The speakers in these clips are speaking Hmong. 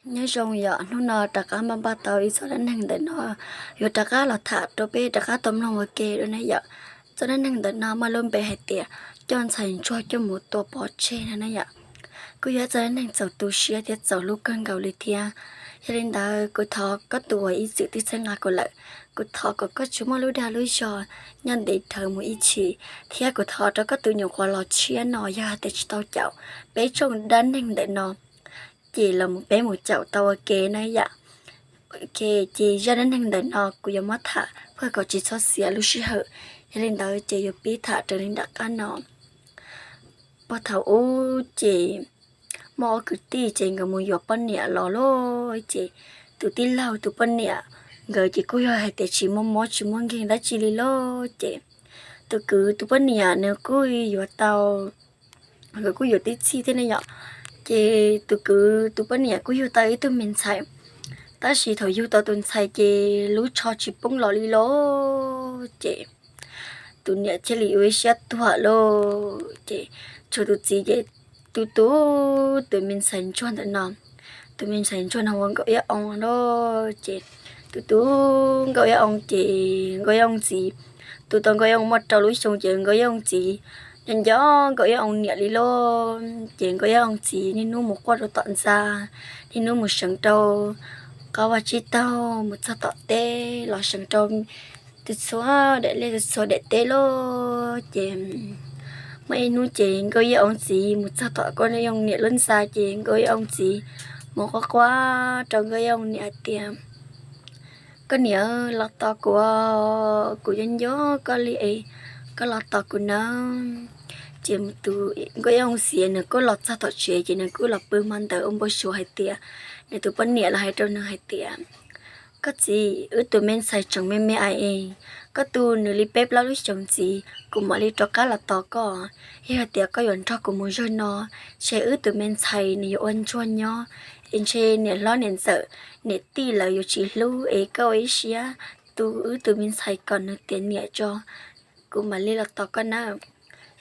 Nyob zoo yom, hnub no rov qab npaj npaj tau ib txoj dab neeg ntawm no yuav rov qab los tham rau peb rov qab tau mloog ua ke dua na yom. Txoj dab neeg ntawm no muaj lub npe hais tias coj ntxhais ntsuag coj mus tua pov tseg no na yom. Kuj yog ib txoj dab neeg txaus tu siab thiab txaus hlub kawg nkaus li thiab. Yog li ntawd kuv thov koj tus uas ib txwm twb txhawb nqa kuv lawm, kuv thov kom koj tsis muaj lub dag lub zog nyob ntev dhawv mus ib tshim, thiab kuv thov rau koj tus nyuam qhuav los tshiab no yog hais tias tsis tau caum peb tsooj dab neeg ntawm no ces los peb mus caum tau ua ke na yom. Ok, ces zaj dab neeg ntawm no kuv yuav muab tham pab kom tsis txhob xiam lub sij hawm, yog li ntawd ces yuav pib tham raws li nram qab no. Puag thaum ub ces muaj ob kwv tij ces nkawd mus yuav poj niam los lauj, ces tus tij laug tus poj niam nkawd ces kuj yog hais tias tsis muaj mob tsis muaj nkeeg dab tsi li lauj. Ces tus kwv tus poj niam nws kuj yuav tau, nkawd kuj yuav tib txhij thiab ne yom. Ces tus kwv tus poj niam kuj yug tau ib tug me ntxhais, tab sis thaum yug tau tus ntxhais ces lub tsho tsis poob los li lauj. Ces tus niam thiaj li ua ib siab tuag lauj. Ces tshuav tus txiv ces tu tu tus me ntxhais ntsuag ntawm no. Tus me ntxhais ntsuag no ua Nkauj Iab Oo lauj. Ces tu tu Nkauj Iab Oo ces Nkauj Iab Oo txiv, tu tau Nkauj Iab Oo muaj rau lub xyoo ces Nkauj Iab Oo txiv nco nco Nkauj Iab Oo niam li lauj. Ces Nkauj Iab Oo txiv niaj hnub mus quaj rau tom ntxa, niaj hnub mus seev rau qab vaj tsib taug, mus txog tom teb los seev rau txhua daim liaj txhua daim teb lauj. Ces muaj ib hnub ces Nkauj Iab Oo txiv mus txog tom Nkauj Iab Oo niam lub ntxa ces Nkauj Iab Oo txiv mus quaj quaj rau Nkauj Iab Oo niam hais tias, Koj niam, los tos kuv, kuv nco nco koj li es, koj los tos kuv nawb. Ces tus Nkauj Iab Oo txiv nws kuj los txog tom tsev ces nws kuj los pw hmo ntawd ua npau suav hais tias nws tus poj niam los hais rau nws hais tias, Koj txiv, wb tus me ntxhais tseem me me ais es, koj tu nws li peb plaub lub xyoos ntxiv kuv mam li rov qab los tos koj. Yog hais tias koj yuav nrog kuv mus zaum no, ntshe wb tus me ntxhais nws yuav ua ntsuag nyob, es ntshe niam hlob niam ntxawm niam tij lawv yuav tsis hlub es koj ua ib siab tu wb tus me ntxhais kom nws tiav niam tso, kuv mam li los tos koj nawb.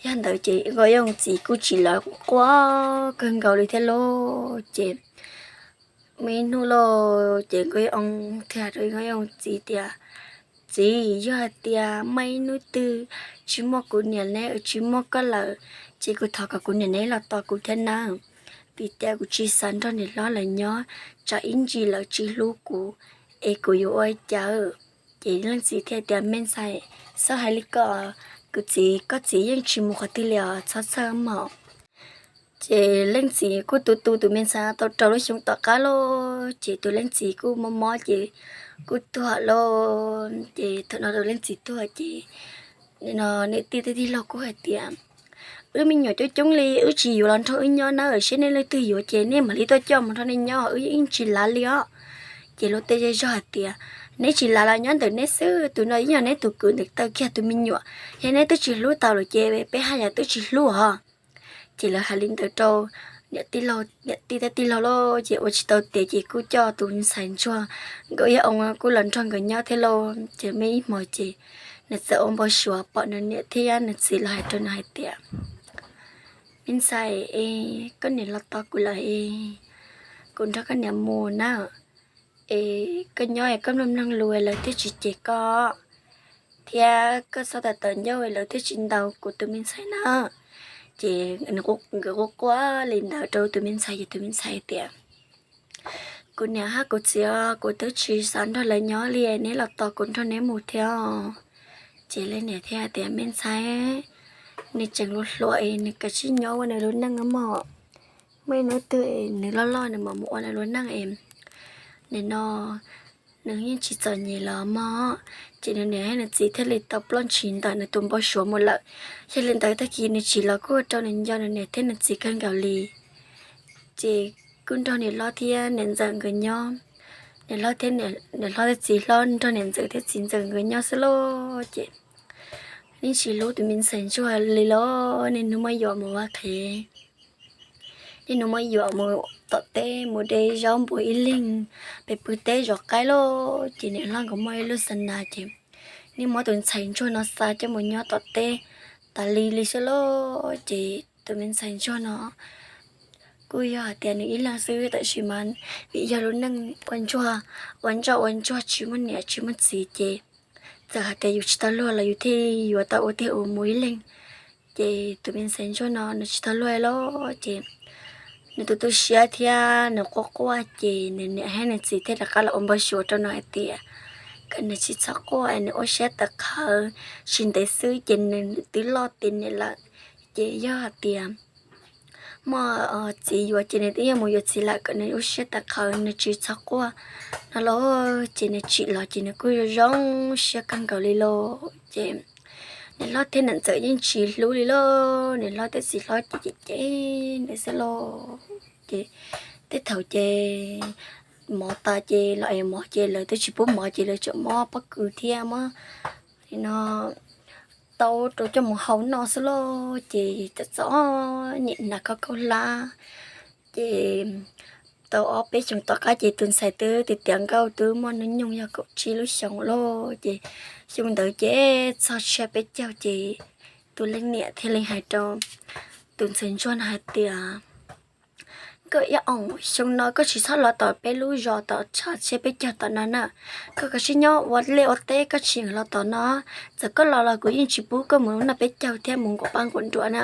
Yog ntawd ces Nkauj Iab Oo txiv kuj tsis los quaj kawg nkaus li thiab lauj. Ces muaj ib hnub lauj ces Nkauj Iab Oo thiaj hais rau Nkauj Iab Oo txiv tias, Txiv, yog hais tias muaj ib hnub twg tsis muaj kuv niam ne, tsis muaj koj lawm, ces kuv thov kom kuv niam neb los tos kuv thiab nawb, vim tias kuv tsis xav nrog niam hlob lawv nyob, tsam ib ntsis lawv tsis hlub kuv es kuv yuav ua cas. Ces leej txiv thiaj tias, Me ntxhais, txhob hais li ko, kuv txiv, koj txiv yeej tsis mus qhov twg li os, txhob txhawj mog. Ces leej txiv kuj tu tu tus me ntxhais tau rau lub xyoo tom qab lauj, ces tus leej txiv kuj mob mob ces kuj tuag lauj. Ces thaum no tus leej txiv tuag ces niam tij thiab tij laug kuj hais tias, Wb me nyuam coob coob li, wb tsis yuav los nrog wb nyob nawb, seb nej leej twg yuav ces nej mam li tuaj coj mus nrog nej nyob, wb yeej tsis lav li os. Ces luag tej zej zog hais tias, Neb tsis lav los nyob ntawm neb xwb, tus no yeej yog neb tus kwv ntawm taw kiag tus me nyuam, yog neb twb tsis hlub tau lawm ces peb haj yam twb tsis hlub os. Ces lawv hais li ntawd rau niam tij thiab tij laug lauj, ces ua tsis tau tiav ces kuj coj tus ntxhais ntsuag Nkauj Iab Oo kuj los nrog nkawd nyob thiab lauj. Ces muaj ib hmo ces nws txawm ua npau suav pom nws niam thiab nws txiv los hais rau nws hais tias, Me ntxhais, es koj niam los tos kuv lawm es, kuv nrog koj niam mus na, es koj nyob es koj mloog mloog lus lawv thiaj tsis cem koj, thiab koj txhob tawm tawm ncauj lawv thiaj tsis ntaus kuv tus me ntxhais na. Ces nkawd quaj quaj li ntawd rau tus me ntxhais ces tus me ntxhais tias, Kuv niam hab kuv txiv, kuv twb tsis xav nrog lawv nyob li, neb los tos kuv nrog neb mus thiab. Ces leej niam thiaj tias, Me ntxhais, nws tseem hluas hluas es nws kav tsij nyob ua nws lub neej mog. Muaj ib hnub twg nws loj loj nws mam mus ua nws lub neej es, nim no nws yeej tsis txom nyem los mog. Ces nws niam thiab nws txiv thiaj li tau ploj ntshis ntawm nws tus npau suav mus lawm. Yog li ntawd tag kis nws tsis los kuj ua rau nws nco nws niam thiab nws txiv kawg nkaus li. Ces kuj nrog niam hlob thiab niam ntxawm nkawd nyob, niam hlob thiab niam hlob thiab txiv hlob nrog niam ntxawm thiab txiv ntxawm nkawd nyob xwb lauj. Ces yeej tsis hlub tus me ntxhais ntsuag li los niaj hnub muab yuam mus vaj qhev, niaj hnub muab yuam mus tom teb mus de zaub npua ib leeg, pem pw teb zov qaib lauj. Ces niam hlob nkawd muaj ib lub xa nas ces niaj muab tus ntxhais ntsuag no xa coj mus nyob tom teb tas li li xwb lauj. Ces tus me ntxhais ntsuag no kuj yog hais tias nws ib leeg xwb, tab sis mas vim yog lub neej ua ntsuag, ua ntsuag ua ntsuag tsis muaj niam tsis muaj txiv ces txawm hais tias yus tsis tau luag los yus thiaj yuav tau ua tiag ua mus ib leeg. Ces tus me ntxhais ntsuag no nws tsis tau luag li ces nws tu tu siab thiab nws quaj quaj ces nws niam thiab nws txiv thiaj rov qab los ua npau suav rau nws hais tias kom nws tsis txhob quaj, nws ua siab tawv qhawv, tsis ntev xwb ces nws twb loj tiav niam lawm. Ces yog hais tias muaj txiv yuav ces nws twb yuav mus yuav txiv lawm, kom nws ua siab tawv qhawv, nws tsis txhob quaj no los. Ces nws tsim los ces nws kuj zoo zoo siab kawg nkaus li lauj. Ces niam hlob thiab niam ntxawm yeej tsis hlub li lauj, niam hlob thiab txiv hlob ces cem cem nws xwb lauj. Ces tej thaum ces mov tas ces los es mov ces lawv twb tsis pub mov ces lawv tseem muab pob kws thiab muab no tau rau coj mus hau noj xwb lauj. Ces txom txom nyem hnav khaub khaub hlab. Ces tau ob peb xyoos tom qab ces tus ntxhais twb tiav tiav nkauj, twb muaj hnub nyoog yog kaum tsib lub xyoos lauj. Ces xyoo ntawd ces txog tsiab peb caug ces tus leej niam thiaj li hais rau tus ntxhais ntsuag no hais tias, koj ib oos xyoo no koj tsis txhob los tom peb lub zos tom tshav tsiab peb caug tom no na. Koj kav tsij nyob ua liaj ua teb, koj tsis los tom no. Txawm koj los los kuv yeej tsis pub koj mus noj peb caug thiab mus nquam paj nquam nruas na.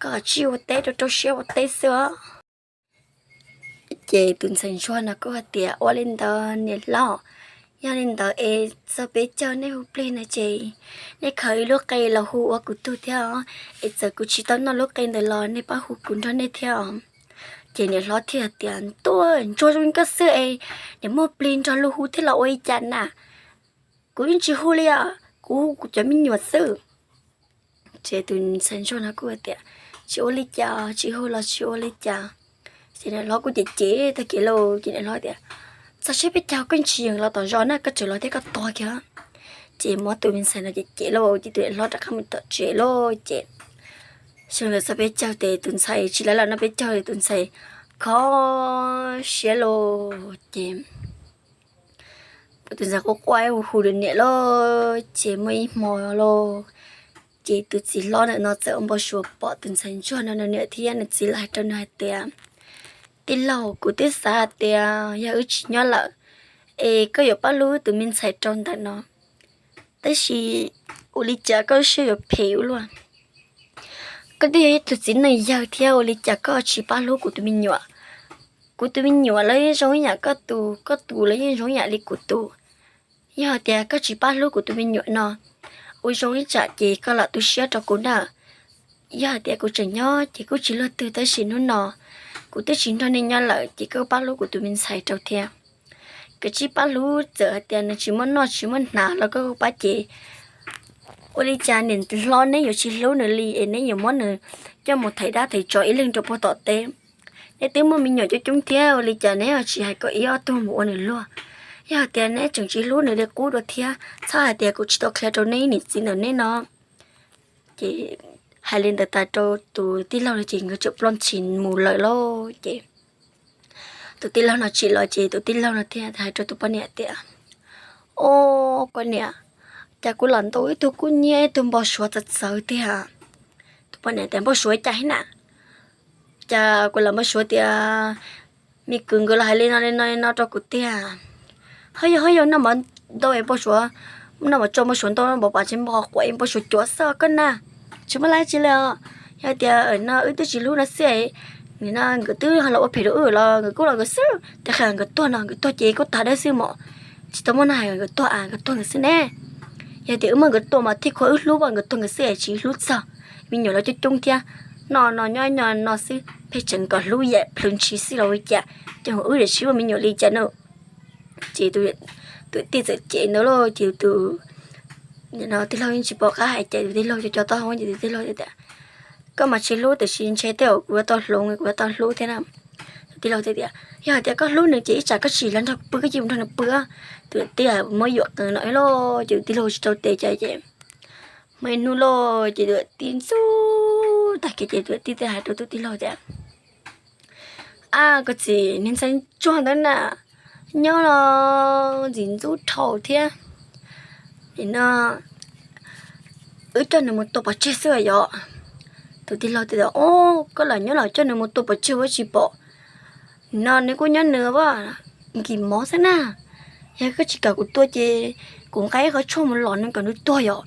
Koj kav tsij ua teb rau rau siab ua teb xwb os. Ces tus ntxhais ntsuag no kuj hais tias, ua li ntawd niam hlob, yog li ntawd es txog peb caug nej hu plig no ces nej khaws ib lub qe los hu ua kuv tug thiab os, es txawm kuv tsis tau noj lub qe ntawd los nej pab hu kuv nrog nej thiab os. Ces niam hlob thiaj tias, tuaj ntsuag zoo li koj xwb es niam muaj plig nrog luag hu thiab los ua li cas na? Kuv yeej tsis hu li os, kuv hu kuv cov me nyuam xwb. Ces tus ntxhais ntsuag no kuj tias, tsis ua li cas, tsis hu los tsis ua li cas. Ces niam hlob kuj cem cem tag kev lauj, ces niam hlob tias, txog tsiab peb caug koj tsis yeem los tom zos na, koj tseem los thiab koj tuag kiag. Ces muab tus me ntxhais no cem cem lauj, ces tus niam hlob rov qab mus tom tsev lauj. Ces xyoo ntawd txog peb caug ces tus ntxhais tsis lawv los noj peb caug, tus ntxhais kho siab lauj. Ces tus ntxhais quaj quaj hu hu nws niam lauj. Ces muaj ib hmo lauj, ces tus txiv hlob ntawm no txawm ua npau suav pom tus ntxhais ntsuag no nws niam thiab nws txiv los hais rau nws hais tias, tij laug, kuv twb xav hais tias yog wb tsis nyob lawm es koj yuav pab hlub tus me ntxhais rau ntawm no, tab sis ua li cas koj siab yuav phem ua luaj? Koj twb yog ib tug txiv neej yawg thiab ua li cas koj tsis pab hlub kuv tus me nyuam? Kuv tus me nyuam lawv yeej zoo ib yam koj tus, koj tus lawv yeej zoo ib yam li kuv tus. Yog hais tias koj tsis pab hlub kuv tus me nyuam no, ua zoo ib tsam ces koj lam tu siab rau kuv na. Yog hais tias kuv tseem nyob ces kuj tsis luag twg, tab sis hnub no kuv twb tsis nrog nej nyob lawm ces koj pab hlub kuv tus me ntxhais rau thiab. Koj tsis pab hlub, txawm hais tias nws tsis muaj noj tsis muaj hnav los koj pab ces ua li cas niam hlob neb yuav tsis hlub nws li es neb yuav muab nws coj mus thaiv dab thaiv tsov ib leeg rau puag tom teb. Neb twb muaj me nyuam coob coob thiab, ua li cas neb ho tsis hais kom ib ob tug mus ua nws luag? Yog hais tias neb tseem tsis hlub nws li qub dua thiab, txhob hais tias kuv tsis tau qhia rau neb niam txiv ntawm neb no. Ces hais li ntawd tas rau tus tij laug no ces nkawd txawm ploj ntshis mus lawm lauj. Ces tus tij laug no tsim los ces tus tij laug no thiaj hais rau tus poj niam tias, o, koj niam, cas kuv lam ntaus ib tug kub hnyiab ib tug npau suav txawv txawv tiag. Tus poj niam tias, npau suav cas thiab na? Cas kuv lam npau suav tias me kwv nkawd los hais li no li no li no rau kuv tiag. Ho yog ho yog noj mov ntau es npau suav, noj mov tsau npau suav ntau, npau pas tsis npau quav es npau suav cuav xwb koj na. Tsis muaj dab tsi li os. Yog tias no wb twb tsis hlub no xwb, nim no nkawd twb los ua phem rau wb los nkawd kuj los nkawd xwb, tab qhia nkawd tuag no nkawd tuag ces kuj tag dab xwb mas. Tsis tau muaj neeg hais nkawd tuag, nkawd tuag nkawd xwb ne. Yog tias wb muab nkawd tua mas thiaj khuv wb hlub, nkawd tuag nkawd xwb es tsis hlub txog. Me nyuam los coob coob thiab, noj no nyob nyob no xwb pheej tseem kom hlub yam plhws ntshis xwb los ua cas, ces wb tsis muaj me nyuam li cas no. Ces tus tij txawm cem ntawd lauj, ces tus tij laug yeej tsis pom qab hais ces tus tij laug co co taub hau ces tus tij laug tias, koj mas tsis hlub tiam sis ntshe tej zaum kuv yuav tau hloov, kuv yuav tau hlub thiab na. Tus tij laug tias, yog hais tias koj hlub nws ces ib tsam koj tsis los nrog pw, koj cia mus nrog nws pw. Tus tij muab yuam qees no lauj, ces tus tij laug tsis tau tes cas ces muaj ib hnub lauj, ces tus tij ntxub tag kev ces tus tij thiaj hais rau tus tij laug tias, ab, koj txiv, niag ntxhais ntsuag ntawd na, nyob los ntxim ntxub dhau thiab. Nim no wb coj nws mus tua pov tseg xwb os yom. Tus tij laug tias, o, koj lam nyob los coj nws mus tua pov tseg ua tsis pom, No nws kuj nyob nws as, nkim mov xwb na. Yog koj tsis kam kuv tua ces kuv nqa ib qho tshuaj mus lom nws kom nws tuag yom.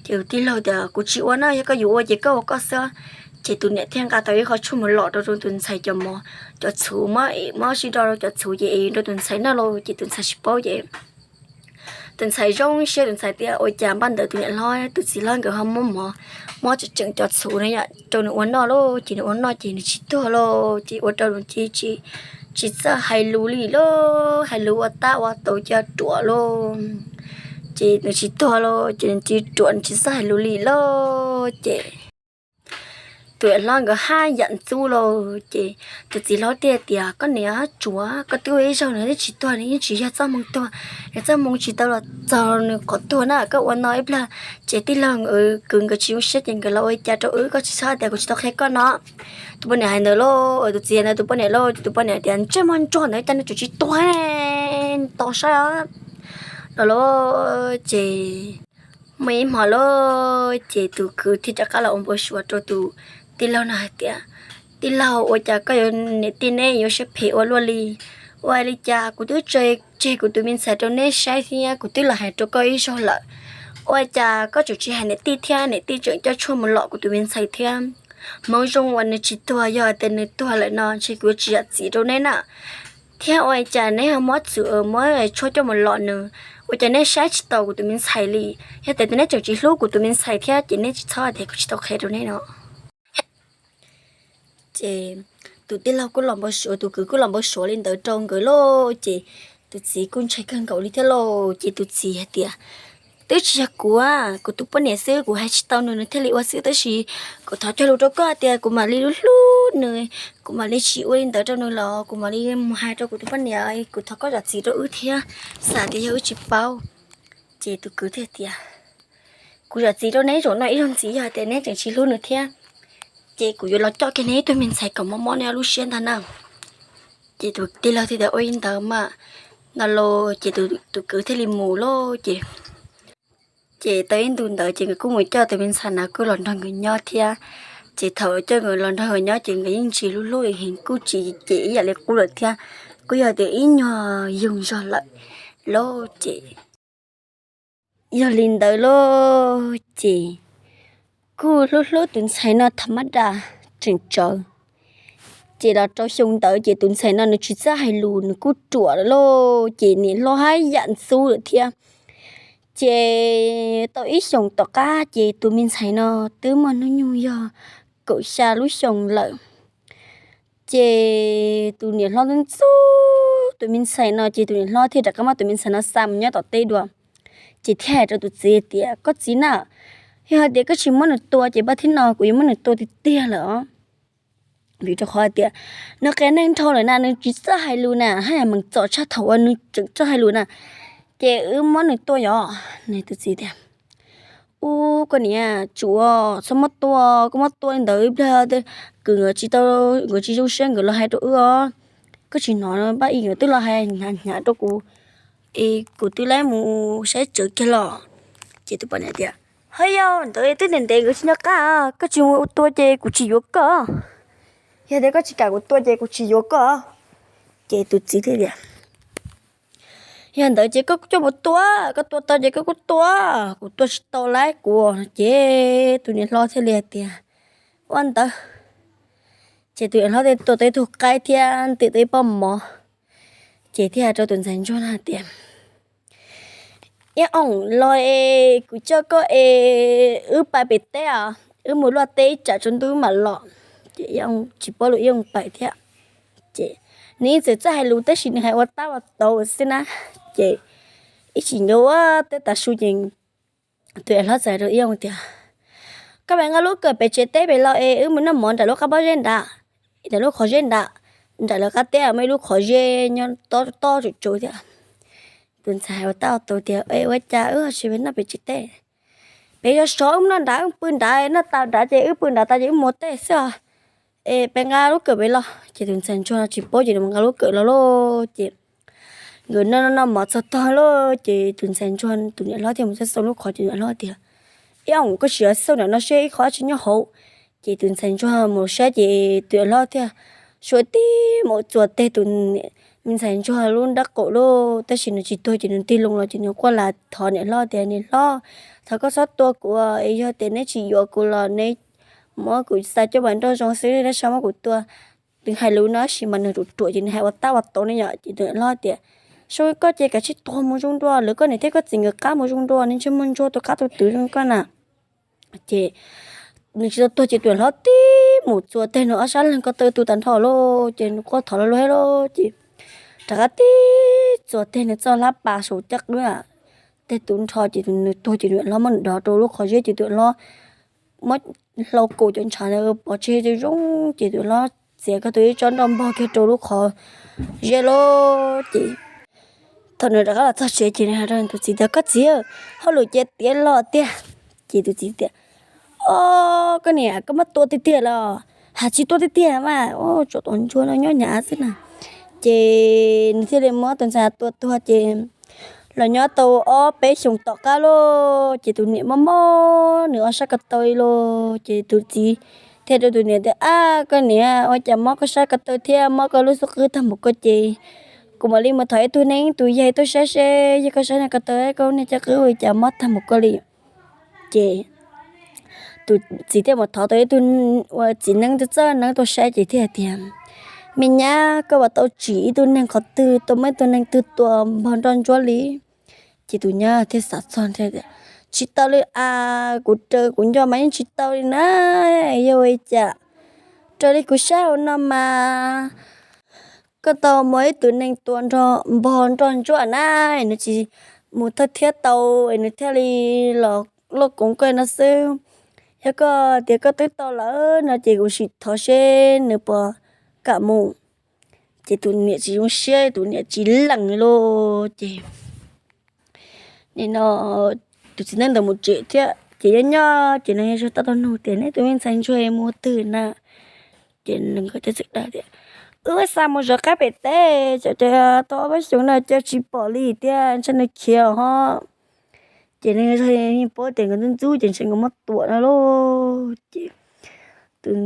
Ces tus tij laug tias, Kuv tsis ua na, yog koj yuav ua ces koj ua koj xwb. Ces tus niam thiaj nqa tau ib qho tshuaj mus lom rau tus ntxhais cov mov, cov txhuv, muab sib do rau cov txhuv ces es rau tus ntxhais noj lauj. Ces tus ntxhais tsis paub ces tus ntxhais zoo siab, tus ntxhais tias, Ua cas npaj ntawd tus niam hlob tus txiv hlob nkawd ho muab mov, muab tseem tseem cov txhuv no rau nws ua noj lauj. Ces nws ua noj ces nws tsis tuag lauj. Ces ua rau nws tsis, tsis txawj hais lus li lauj, hais lus ua tab ua tau cia ruam lauj. Ces nws tsis tuag lauj, ces nws tsis ruam, nws tsis txawj hais lus li lauj. Ces tus niam hlob nkawd haj yam ntxub lauj. Ces tus txiv hlob thiaj tias, Koj niam, tsuav koj twb ua ib zaug nws twb tsis tuag, nws yeej tsis yog txoj hmoo tuag, nws txoj hmoo tsis tau los txog nws qhov tuag na. Koj ua no ib plag ces tij laug kwv nkawd tsis zoo siab ces nkawd los ua li cas rau wb, koj tsis txhob tias kuv tsis tau qhia koj no. Tus poj niam hais ntawd lauj, tus txiv hais ntawd tus poj niam lauj, ces tus poj niam tias, Ntsej muag ntsuag ntawd cas nws tseem tsis tuag, tos saib os. Los lauj, ces muaj ib hmo lauj, ces tus kwv thiaj rov qab los ua npau suav rau tus tij laug no hais tias, Tij laug, ua cas koj yuav niam tij neb yuav siab phem ua luaj li? Ua li cas kuv twb tseg kuv tus me ntxhais rau neb saib thiab kuv twb los hais rau koj ib zaug lawm. Ua cas koj tseem tsis hais niam tij thiab niam tij tseem coj tshuaj mus lom kuv tus me ntxhais thiab? Hmoov zoo uas nws tsis tuag, yog tias nws tuag lawm no ntshe kuv yuav tsis zam txim rau neb na. Thiab ua cas neb ho muab txhuv, muab tshuaj coj mus lom nws? Ua cas neb saib tsis taus kuv tus me ntxhais li? Yog tias neb tseem tsis hlub kuv tus me ntxhais thiab ces neb tsis txhob tias kuv tsis tau qhia rau neb no. Ces tus tij laug kuj los npau suav, tus kwv kuj los npau suav li ntawd rau nkawd lauj. Ces tus txiv kuj ntshai kawg nkaus li thiab lauj. Ces tus txiv hais tias, Twb tsis yog kuv, kuv tus poj niam xwb, kuv hais tsis tau nws, nws thiaj li ua xwb. Tab sis kuv thov cog lus rau koj tias kuv mam li hlub hlub nws, kuv mam li tsis ua li ntawd rau nws los kuv mam li mus hais rau kuv tus poj niam, kuv thov koj zam txim rau wb thiab, xav tias yog wb tsis paub. Ces tus kwv thiaj tias, Kuv zam txim rau neb zaum no ib zaug ntxiv, yog tias neb tseem tsis hlub nws thiab, ces kuv yuav los coj kiag neb ib tug me ntxhais kom mob mob neb lub siab ntag na. Ces tus tij laug thiaj tias, Ua li ntawd mas. No los ces tus kwv thiaj li mus lauj. Ces, ces tau ib ntus ntawd ces nkawd kuj mus coj tus me ntxhais na kuj los nrog nkawd nyob thiab. Ces thaum coj nkawd los nrog nkawd nyob ces nkawd yeej tsis hlub hlub heev, kuj tsis cem ib yam li qub lawm thiab, kuj yog tias ib nyuag yoog zog lawm lauj. Ces yog li ntawd lauj, ces kuj hlub hlub tus ntxhais no tham mab da tseem tsawv. Ces los rau xyoo ntawd ces tus ntxhais no nws tsis txawj hais lus, nws kuj ruam lawm lauj, ces niam hlob haj yam ntxub lawm thiab. Ces tau ib xyoos tom qab ces tus me ntxhais no twb muaj hnub nyoog yog kaum xya lub xyoo lawm. Ces tus niam hlob ntxub tus me ntxhais no ces tus niam hlob thiaj rov qab muab tus me ntxhais no xa mus nyob tom teb dua. Ces thiaj hais rau tus txiv tias, Koj txiv na, yog hais tias koj tsis muab nws tua ces pab thib no kuv yuav muab nws tua tiag tiag lawm os. Vim rau qhov hais tias nws qias neeg dhau lawm na, nws tsis txawj hais lus na, haj yam meem txom tshaj thaum uas nws tseem txawj hais lus na, ces wb muab nws tua yom. Nws tus txiv tias, Ub, koj niam, tsuav txhob muab tua, koj muab tua li ntawd ib pliag kwv nkawd tsis tau, nkawd tsis zoo siab nkawd los hais rau wb os. Koj tsis hnov pab ib nkawd twb los hais hnyav hnyav rau kuv, es kuv twb laib mus saib tsawv kiag los. Ces tus poj niam tias, Ho yog ntawd twb ntev ntev nkawd tsis nco qab, koj tsis mus tua ces kuv tsis yuav koj. Yog tias koj tsis kam kuv tua ces kuv tsis yuav koj. Ces tus txiv thiaj tias, Yog ntawd ces koj coj mus tua, koj tua tau ces koj kuj tua, kuv tua tsis tau lauj kuv. Ces tus niam hlob thiaj li hais tias, Ua ntawd. Ces tus niam hlob thiaj tua tau ib tug qaib thiab ntim tau ib pob mov. Ces thiaj hais rau tus ntxhais ntsuag no hais tias, Ib oom, los es kuv coj koj es wb pais pem teb os, wb mus luaj teb ib tsam tsaus ntuj wb mam los. Ces ib oom tsis paub lus, ib oom pais thiab. Ces nws yeej txawm txawj hais lus tab sis nws hais ua tab ua tau xwb na. Ces ib chim nkawd ua teb tas su ces tus niam hlob txawm hais rau ib oom tias, Koj pais nqa lub kawm pem tsev teb pem los es wb mus noj mov nram lub qab pob zeb nrad, nram lub qhov zeb nrad, nram lawv qab teb muaj ib lub qhov zeb nyob tob tob tsuj tsuv thiab. Tus ntxhais hais ua tab ua tau tias, E, ua cas wb tsis pais noj pem tsev teb? Pem yog sov wb noj nrad, wb pw nrad, noj tas nrad ces wb pw nrad tas ces wb mus ua teb xwb os. Es peb nqa lub kawm pem los. Ces tus ntxhais ntsuag tsis paub ces nws mus nqa lub kawm los lauj. Ces nkawd noj noj mov txog tog lauj, ces tus ntxhais ntsuag tus niam hlob thiaj mus xauj xauj lub qhov ces niam hlob tias, Ib oom, koj sim xauj nram no seb ib qho dab tsi nyob hauv. Ces tus ntxhais ntsuag mus saib ces tus niam hlob thiaj Suav tib mus txuas teg tus me ntxhais ntsuag lub nrab qaum lauj, tab sis nws tsis tuag ces nws tig loo los ces nws quaj lam thov niam hlob tias, Niam hlob, thov koj txhob tua kuv, es yog tias neb tsis yuav kuv los neb muab kuv xa cuaj pam nroj zoo xwb, neb txhob muab kuv tua. Nws hais lus no tab sis mas nws ruam ruam ces nws hais ua tab ua tau ne yom. Ces tus niam hlob tias, Zoo li koj ces kav tsij tuag mus zoo dua, lawv koj niam thiab koj txiv nkawd qab mus zoo dua, neb ntsej muag ntsuag tus qab tus twv zoo koj na. Ces nws tsis tau tuag ces tus niam hlob tib mus txuas teg nws ob sab leeg ko taw tu tag nrho lauj, ces nws quaj thov los lauj thiab lauj, ces rov qab tib txuas teg nws txoj hlab pas saum caj qwb teg tu nrho ces nws tuag ces tus niam hlob muab nws dov rau lub qhov zeb ces tus niam hlob muab hlau kaus cov ntshav ntawd pov tseg zoo zoo ces tus niam hlob txiav kiag tau ib tsob nroj npog kiag rau lub qhov zeb lauj. Ces thaum nws rov qab los txog tsev ces nws hais rau tus txiv tias, Koj txiv, hauj lwm ces tiav los tiag. Ces tus txiv tias, Ob, koj niam, koj muab tua tiag tiag los? Hais tsis tua tiag tiag mas, tsuas tus ntsuag no nyob nyav xwb na. Ces nws thiaj li muab tus ntxhais tua tuag ces los nyob tau ob peb xyoos tom qab lauj, ces tus niam mob mob nws ob sab ko taw li lauj. Ces tus txiv thiaj rau tus niam tias, Ab, koj niam, ua cas mob koj sab ko taw thiab mob koj lub xub qwb tag npaum ko ces kuv mam li mus thov ib tug neeb tus yaig tuaj saib seb yog koj sab ko taw koj niag caj qwb ua cas mob tag npaum ko li. Ces tus txiv thiaj mus thov tau ib tug txiv neeb txawj txawj neeb tuaj saib ces thiaj hais tias, Me nyab, koj puas tau tsim ib tug neeg qhov twg, tau muab ib tug neeg twg tua npog nroj ntsuab li? Ces tus nyab thiaj xav txog tias, Tsis tau li as, kuv raws kuv nco mas yeej tsis tau li na. Yog ua li cas raws li kuv saib hauv no mas koj tau muab ib tug neeg tua npog nroj ntsuab na. Nws tsis mus thawj thiab tau es nws thiaj li los loj koov koj no xwb. Yog koj tias koj twb tau lawm no ces kuv sim thov seb nws puas kam mus. Ces tus niam tsis zoo siab, tus niam tsis lees li lauj. Ces nim no tus txiv neeb ntawd mus tsev thiab ces nyob nyob ces nws yog tau tau nug tias, Neb tus me ntxhais ntsuag mus twg na? Ces nws nkawd thiaj txawm dag tias, Wb xa mus zov qab pem teb, tsam ces tau ob peb xyoos no cas tsis pom li thiab, ntshe nws khiav ho. Ces nws yog yeej paub tias nkawd ntxub ntxub ces ntshe nkawd muab tua no lauj. Ces tus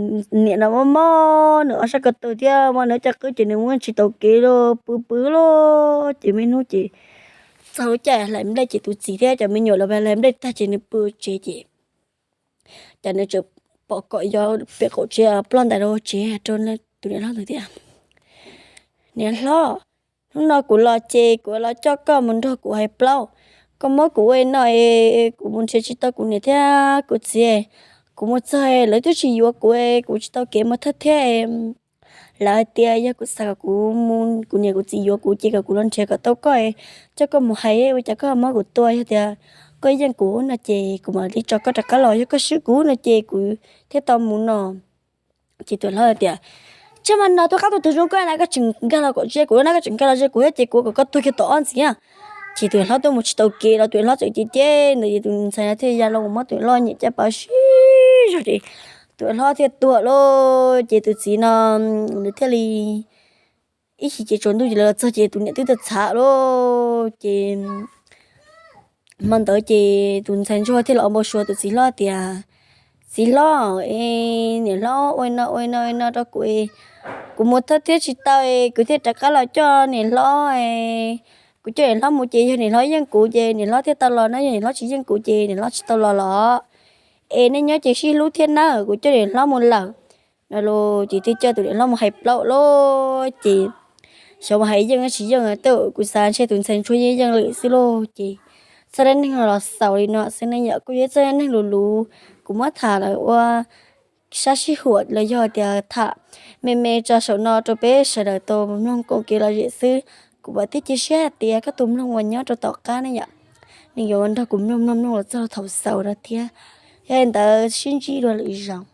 niam no mob mob nws ob sab ko taw thiab mob nws caj qwb ces nws muab tsis tau kev lauj, pw pw lauj. Ces me hnub ces txog lub caij hlais nplej ces tus txiv thiab cov me nyuam los hlais nplej tag ces nws pw tsev ces cas nws tseem pom kom yog pem qaum tsev ploj ntais rau tsev rau tus niam hlob ntawd tias, Niam hlob, hnub no kuv los ces kuv los coj koj mus nrog kuv hais plaub. Koj muab kuv ua no es kuv mus nrhiav tsis tau kuv niam thiab kuv txiv. Kuv mus txog lawv twb tsis yuav kuv, kuv tsis tau kev mus thawj thiab. Lawv hais tias yog kuv xav kom kuv, kuv niam kuv txiv yuav kuv ces kom kuv los nrhiav kom tau koj, coj koj mus hais, ua cas koj muab kuv tua? Yog tias koj yeej kuv no ces kuv mam li tso koj rov qab los, yog koj swb kuv no ces kuv thiaj tau mus no. Ces tus hlob tias, Tsis mas no tus qab tus twg zoo koj na, koj tseem nkag los kom ze kuv na, koj tseem nkag los ze kuv thiab ces kuv kom koj tuag kiag tom ob ntxiv. Ces tus hlob tuaj mus tsis tau kev los tus hlob txawm cem cem ntawd ces tus ntxhais no thiaj ya los muab tus hlob nyem caj pas sib zog ces tus hlob thiaj tuag lauj. Ces tus txiv no nws thiaj li ib chim ces tsaus ntuj ces lawv los txog ces tus niam twb txhav txhav lauj. Ces hmo ntawd ces tus ntxhais ntsuag thiaj los npau suav tus txiv hlob tias, Txiv hlob, niam hlob ua no ua no ua no rau kuv, kuv mus thawj thiab tsis tau, kuv thiaj rov qab los coj niam hlob. Kuv coj niam hlob mus ces yog niam hlob yeej kuv ces niam hlob thiaj tau los na, yog niam hlob tsis yeej kuv ces niam hlob tsis tau los los. Es nej nyob ces sib hlub thiab nawb, kuv coj niam hlob mus lawm. No los ces thiaj coj tus niam hlob mus hais plaub lauj. Ces xyov mus hais yeej tsis yeej, tej zaum kuv xav ntshe tus ntxhais ntsuag yeej yeej lawm xwb lauj. Ces txoj dab neeg no los xaus li no xwb ne yom. Kuj yog txoj dab neeg luv luv kuv muab tham los ua sab sib huam los yog tias tham me me tso saum no rau peb sawv daws tau mloog koom kev lom zem xwb. Kuv vam thiab cia siab hais tias koj tus mloog uas nyob rau tom qab ne yom, nws yuav nrog kuv mloog mloog mloog los txog thaum xaus no thiab. Yog li ntawd sib ntsib dua lwm zaus.